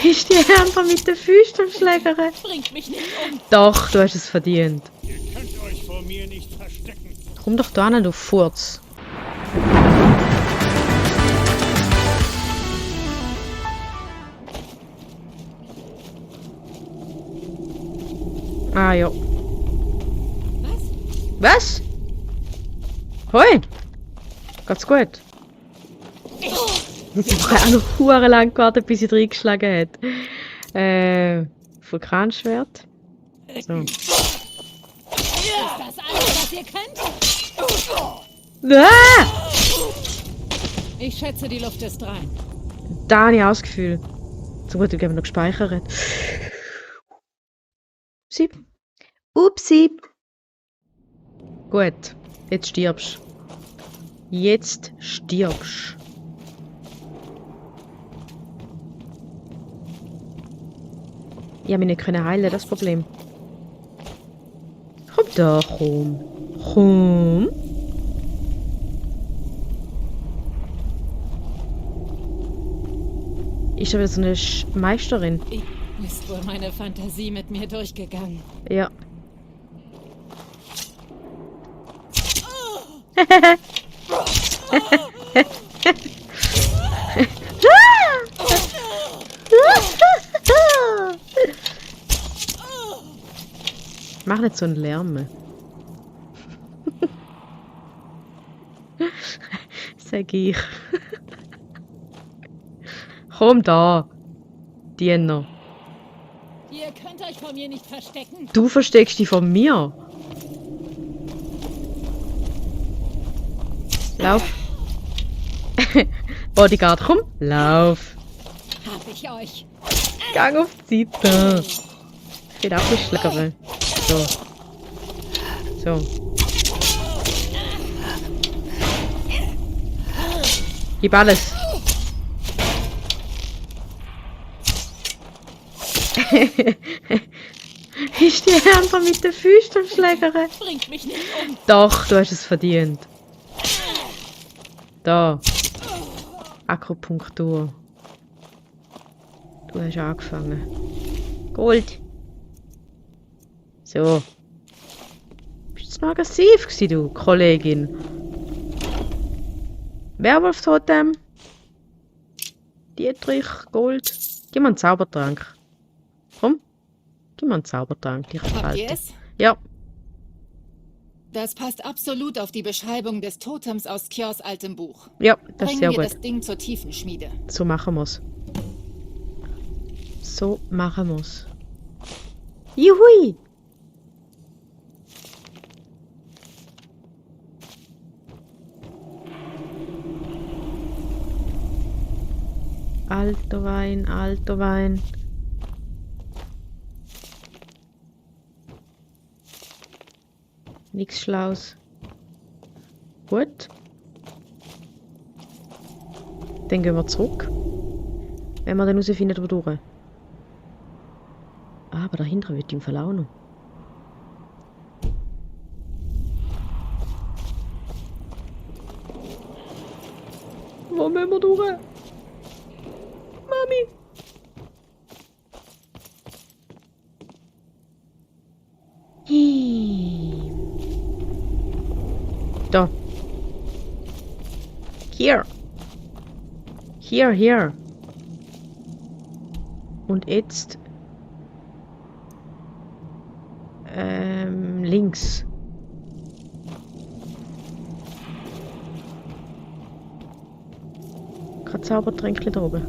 Ist die einfach mit den Füßen am Schlägern? Bringt mich nicht um. Doch, du hast es verdient. Ihr könnt euch vor mir nicht verstecken. Komm doch da hin, du Furz. Ah ja. Was? Was? Hoi! Geht's gut? Ich habe auch noch hure lang gewartet, bis sie reingeschlagen hat. Vulkanschwert. So. Ist das alles, was ihr könnt? Ah! Ich schätze, die Luft ist rein. Da habe ich auch das Gefühl. Zum Glück haben wir noch gespeichert. Upsi. Upsi. Gut. Jetzt stirbst. Jetzt stirbst. Ich habe mich nicht heilen, das Problem. Komm da, komm. Komm. Ist aber so eine Meisterin. Ist wohl meine Fantasie mit mir durchgegangen. Ja. Mach nicht so einen Lärm. Sag ich. Komm da, Diener. Ihr könnt euch vor mir nicht verstecken. Du versteckst dich von mir. Lauf. Bodyguard, komm. Lauf. Hab ich euch. Gang auf die Seite. Ich will auch nicht schlägern. So. So. Gib alles. Ist die einfach mit den Füßen am Schlägern? Bringt mich nicht um. Doch, du hast es verdient. Da. Akupunktur. Du hast angefangen. Gold. So. Bist du noch aggressiv gewesen, du Kollegin? Werwolf-Totem. Dietrich, Gold. Gib mir einen Zaubertrank. Komm. Gib mir einen Zaubertrank. Die Habt ihr Alte. es? Ja. Das passt absolut auf die Beschreibung des Totems aus Kios altem Buch. Ja, das ist Bringen sehr wir gut. das Ding zur Tiefenschmiede. So machen wir's. So machen wir's. Juhui! Alter Wein, alter Wein. Nichts Schlaues. Gut. Dann gehen wir zurück. Wenn wir dann herausfinden, wodurch. Ah, aber dahinter wird im Fall auch noch. Wo müssen wir durch? Mami! Da. Hier. Hier, hier. Und jetzt links. Gerade Zaubertränkchen da oben.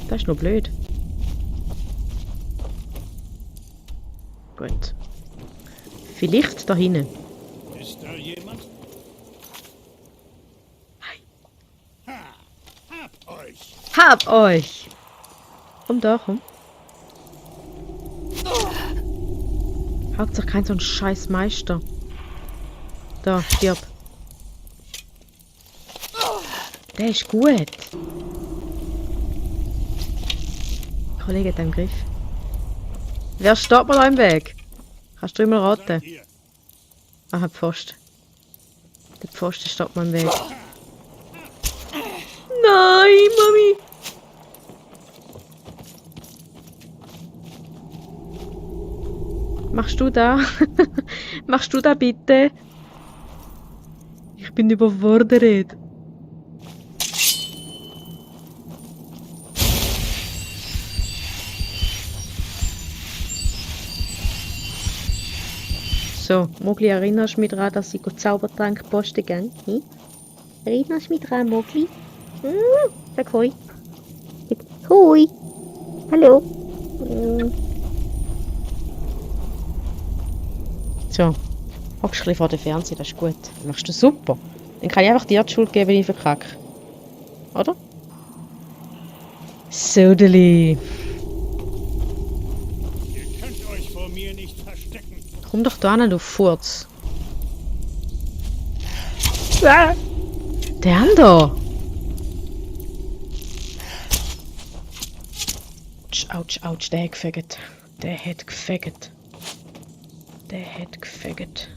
Das ist noch blöd. Gut. Vielleicht da hinten. Ist da jemand? Ha! Hab euch! Hab euch! Komm da, komm. Hauptsache kein so ein scheiß Meister. Da, stirb. Der ist gut. Kollege hat einen Griff. Wer steht mir da im Weg? Kannst du immer raten? Hier. Ah, der Pfosten. Der Pfosten steht mir im Weg. Nein, Mami! Machst du da? Machst du da bitte? Ich bin überfordert. So, Mogli, erinnerst du mich daran, dass ich Zaubertrank posten gehe? Hm? Erinnerst du mich daran, Mogli? Sag hoi. Sag hoi. Hallo. So, hockst ein bisschen vor dem Fernseher, das ist gut. Machst du super. Dann kann ich einfach dir die Schuld geben, wenn ich verkacke. Oder? Sodeli. Ihr könnt euch vor mir nicht verstecken. Komm doch da hin, du Furz. Der andere. Autsch, autsch, der hat gefegget. Der hat gefegget. Der hat gefegget.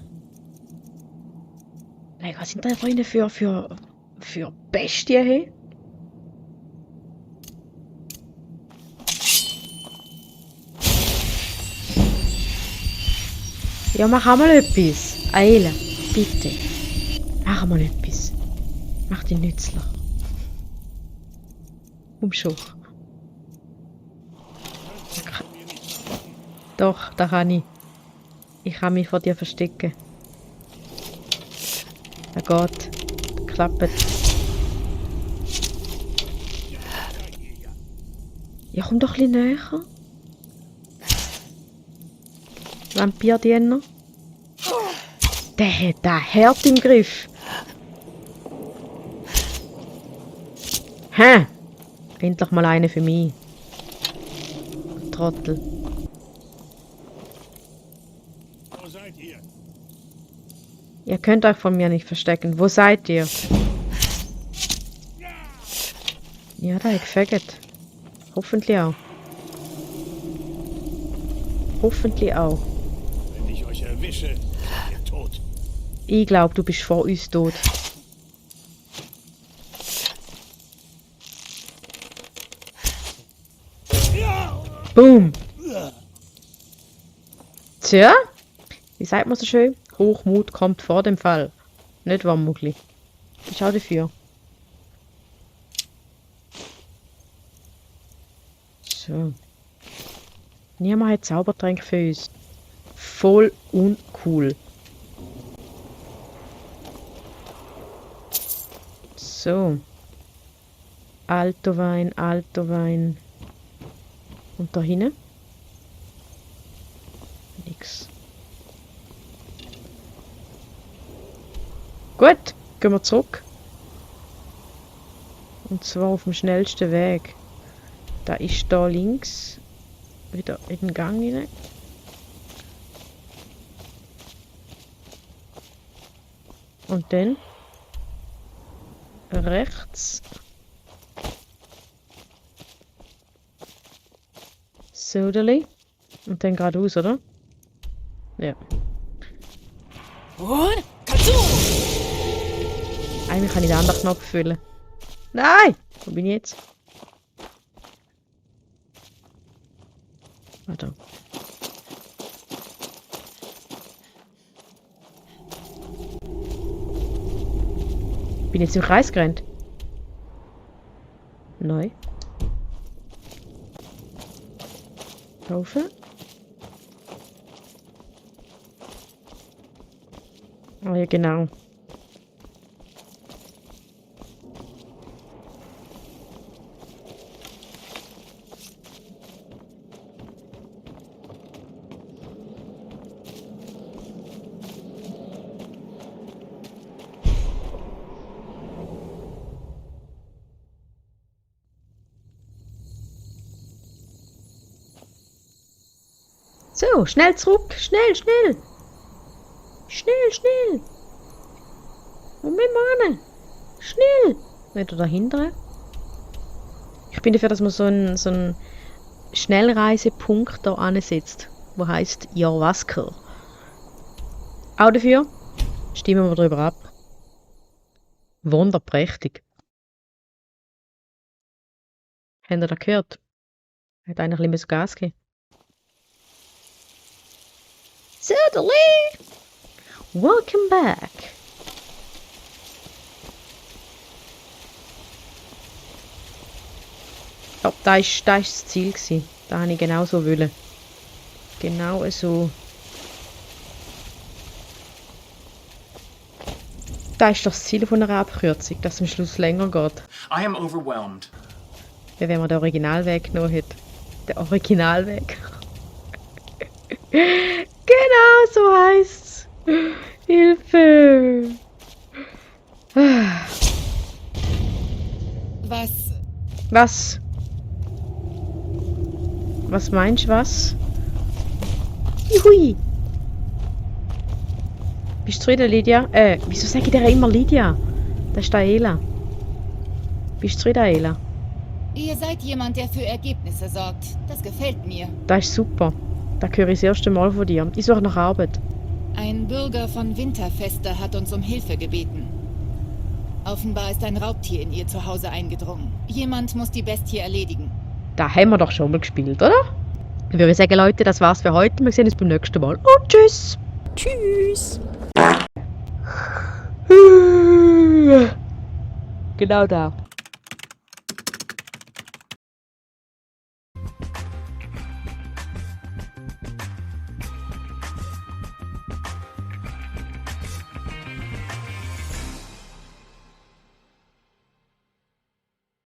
Nein, was sind da Freunde für Bestien, hey? Ja, mach auch mal etwas. Eile, bitte. Mach mal etwas. Mach dich nützlich. Komm schon. Doch, da kann ich. Ich kann mich vor dir verstecken. Da geht. Klappt. Ja, komm doch ein bisschen näher. Vampirdiener. Der hat da Herd im Griff. Hä? Endlich mal eine für mich. Trottel. Wo seid ihr? Ihr könnt euch von mir nicht verstecken. Wo seid ihr? Ja, da hat gefegget. Hoffentlich auch. Hoffentlich auch. Wenn ich euch erwische, seid ihr tot. Ich glaube, du bist vor uns tot. Boom! Tja, wie sagt man so schön? Hochmut kommt vor dem Fall. Nicht wahr, Mugli? Ich schau dafür. So. Niemand hat Zaubertränke für uns. Voll uncool. So. Alter Wein, alter Wein. Und da hinten? Nix. Gut, gehen wir zurück. Und zwar auf dem schnellsten Weg. Da ist da links wieder in den Gang rein. Und dann rechts. Sodeli. Und dann geradeaus, oder? Ja. Und Katsu! Eigentlich kann ich den anderen Knopf füllen. Nein! Wo bin ich jetzt? Warte. Bin jetzt im Kreis gerannt. Neu. Laufen. Ah ja, genau. So, schnell zurück. Schnell, schnell. Schnell, schnell. Moment mal. Schnell. Nicht dahinter. Ich bin dafür, dass man so einen Schnellreisepunkt da ansetzt, wo heißt Jorvaskr. Auch dafür. Stimmen wir darüber ab. Wunderprächtig. Habt ihr das gehört? Hat eigentlich ein bisschen Gas gegeben. Söderli! Welcome back! Ja, da ist das Ziel gewesen. Da habe ich genau so wollen. Genau so. Da ist das Ziel von einer Abkürzung, dass es am Schluss länger geht. I am overwhelmed. Wie wenn man den Originalweg genommen hätte. Der Originalweg. Genau so heißt's. Hilfe! Was? Was? Was meinst du, was? Juhui! Bist du zufrieden, Lydia? Wieso sage ich dir immer Lydia? Das ist Aela. Bist du zufrieden, Aela? Ihr seid jemand, der für Ergebnisse sorgt. Das gefällt mir. Das ist super. Das höre ich das erste Mal von dir. Ich suche nach Arbeit. Ein Bürger von Winterfeste hat uns um Hilfe gebeten. Offenbar ist ein Raubtier in ihr Zuhause eingedrungen. Jemand muss die Bestie erledigen. Da haben wir doch schon mal gespielt, oder? Dann würde ich sagen, Leute, das war's für heute. Wir sehen uns beim nächsten Mal. Und tschüss! Tschüss! Genau da.